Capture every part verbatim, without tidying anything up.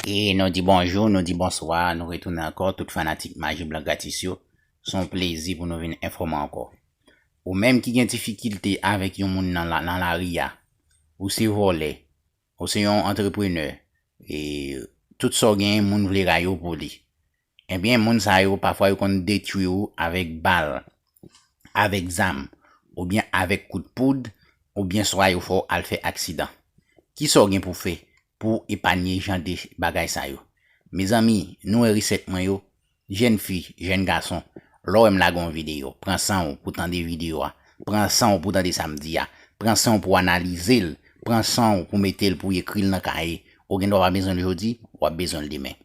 E nou di bonjou, nou di bonswa, nou retounen ankò, tout fanatik Maji Blan Gratis yo. Se yon plezi pou nou vin enfòme ankò. Ou menm ki gen difikilte avèk yon moun nan la, nan lari a, ou se vòlè, ou se yon antreprenè, e tout sa w genyen, moun vle ray ou pou li. Ebyen, moun sa yo, pafwa yo konn detwi w avèk bal, avèk zam, oubyen avèk kout poud, oubyen swa yo fè w al fè aksidan. Kisa w gen pou fè pou w epanye jan de bagay sa yo? Mezanmi, nou wè resèt mwen yo, jèn fi, jèn gason, lè w wè m lage yon videyo, pran san w pou tande videyo a, pran san w pou tande sa m di a, pran san w pou analize l, pran san w pou mete l, pou w ekri l nan kaye. Ou gen dwa pa bezwen l jodi, w ap bezwen l demen.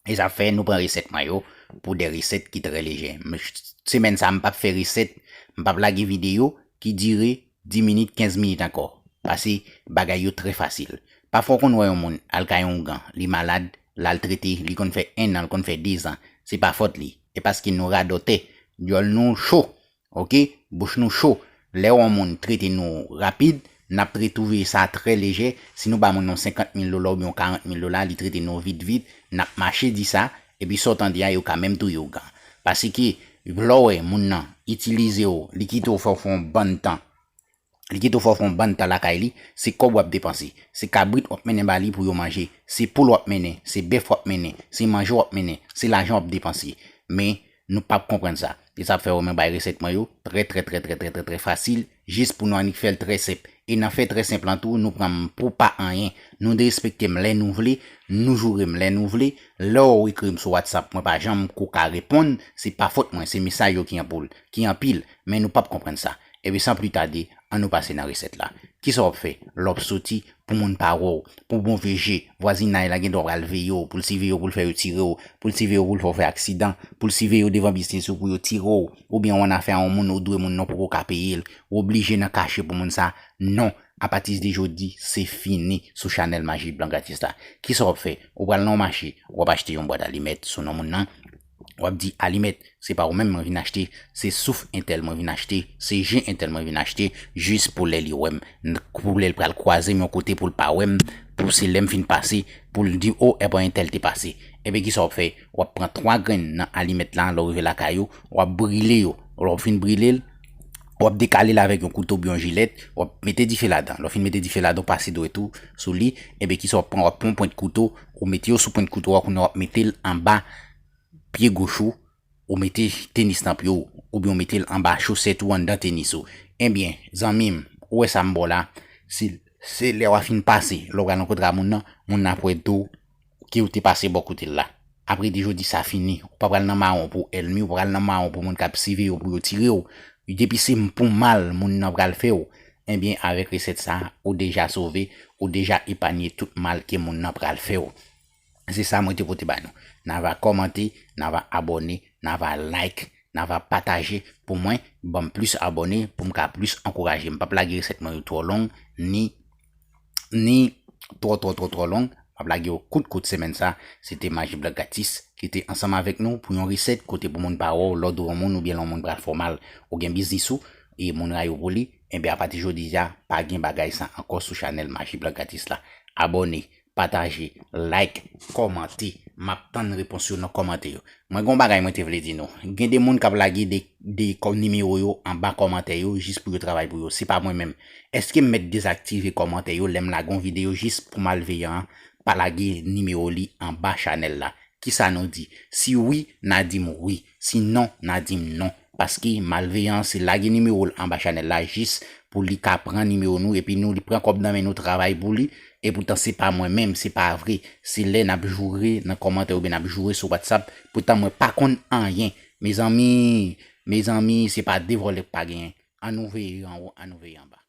E sa fè nou pran resèt mwen yo pou de resèt ki trè lejè. M, semèn sa, m p ap fè resèt, m p ap lage videyo ki dire dis minit, kenz minit ankò. Pase bagay yo trè fasil. Pafwa w konn wè yon moun al kay yon ougan, li malad, l al trete, li konn fè en an, l konn fè dezan. Se pa fòt li. E paske nou radòtè, dyòl nou cho. Oke, bouch nou cho. Lè yon moun trete nou rapid, n ap retwouve sa trè lejè. Si nou ba moun yon senkant mil dola oubyen yon karant mil dola, li trete nou vit vit, n ap mache di sa, epi sa w tande a, yo ka menm touye w gan. Paske, lè w wè moun nan itilize w, li kite w fè w fè yon bann tan. Li kite w fè w fè yon bann tan lakay li, se kòb w ap depanse. Se kabrit w ap mennen ba li pou yo manje. Se poul w ap mennen, se bèf w ap mennen, se manje w ap mennen, se lajan w ap depanse. Men, nou p ap konprann sa. E sa ap fè w men bay resèt mwen yo trè, trè, trè, trè, trè, trè, trè fasil, jis pou nou annik fè l trè senp. E nan fè trè senp lan tou, nou pran m pou pa anyen. Nou derespekte m lè nou vle, nou joure m lè nou vle. Lè w ekri m sou WhatsApp, mwen pa janm ko ka reponn, se pa fòt mwen, se mesaj yo ki anpoul, ki anpil, men nou p ap konprann sa. Ebyen, san pli tade, ann nou pase nan resèt la. Kisa w ap fè lè w ap soti pou moun pa wè w, pou move je, vwazinay la gen dwa pral veye w, pou l siveye w, pou l fè yo tire w, pou l siveye w, pou l fè w fè aksidan, pou l siveye w devan biznis ou, pou yo tire w, oubyen w annafè a yon moun, ou dwe moun nan, poko ka peye l, ou oblije nan kache pou moun sa. Non, apati de jodi, se fini sou chanèl Maji Blan Gratis la. Kisa w ap fè? Ou pral nan yon mache, w ap achte yon bwat alimèt sou non moun nan, w ap di, alimèt, se pa ou menm mwen vin achte, se souf entèl mwen vin achte, se je entèl mwen vin achte, jis pou lè li wè m, n-, pou lè l pral kwaze m yon kote pou l pa wè m, pou se lè m fin pase, pou l di, o, ebyen entèl te pase. Ebyen, kisa w ap fè? W ap pran twa grenn nan alimèt la, lè w rive lakay ou, w ap brile yo. Lè w fin brile l, w ap dekale l avèk yon kouto oubyen yon jilèt, w ap mete dife ladan. Lè w fin mete dife ladan, w pase dwèt ou sou li, ebyen, kisa w ap pran? W ap pran yon pwent kouto, ou mete yo sou pwent kouto a, kounye a w ap mete l anba pye goch ou, ou mete tenis nan pye w, oubyen w mete l anba chosèt ou anndan tenis ou. Ebyen, zanmi m, ou wè sa m ba w la, se, se lè w a fin pase, lè w pral rankontre a moun nan, moun nan ap wè do w ke w te pase bò kote l la. Apre de jodi sa fini, ou pa pral nan mawon pou ènmi, ou pa pral nan mawon pou moun k ap siveye w pou yo tire w. Depi se m pou mal moun nan pral fè w, ebyen, avèk resèt sa, ou deja sove, ou deja epanye tout mal ke moun nan pral fè w. Se sa mwen te pote ba nou. N ava kòmante, n ava abòne, n ava like, n ava pataje pou mwen, ban m plis abòne, pou m ka plis ankouraje. M p ap lage resèt mwen yo twò long, ni, ni twò, twò, twò, twò long. M ap lage yo kout, kout semèn sa. Se te Maji Blan Gratis ki te ansanm avèk nou pou yon resèt kote pou moun pa wè w, lè w dwe yon moun oubyen lè yon moun pral fè w mal. Ou gen biznis ou, e moun rayi w pou li, ebyen, apati jodi a, pa gen bagay sa ankò sou chanèl Maji Blan Gratis la. Abòne, pataje, like, kòmante. M ap tann repons yo nan kòmantè yo. Mwen gen yon bagay mwen te vle di nou. Gen de moun k ap lage de, de kò-, nimewo yo anba kòmantè yo jis pou yo travay pou yo. Se pa mwen menm. Èske m mèt dezaktive kòmantè yo lè m lage yon videyo jis pou malveyan an pa lage nimewo li anba chanèl la? Kisa nou di? Si wi, n a di m wi. Si non, n a di m non. Paske malveyan an se lage nimewo l anba chanèl la jis pou li ka pran nimewo nou, epi nou, li pran kòb nan men nou, travay pou li. Epoutan se pa mwen menm, se pa vre. Se lè n ap joure nan kòmantè oubyen n ap joure sou WhatsApp. Poutan mwen pa konn anyen. Mezanmi, mezanmi, se pa de vòlè k pa genyen. Ann nou veye anwo, ann nou veye anba.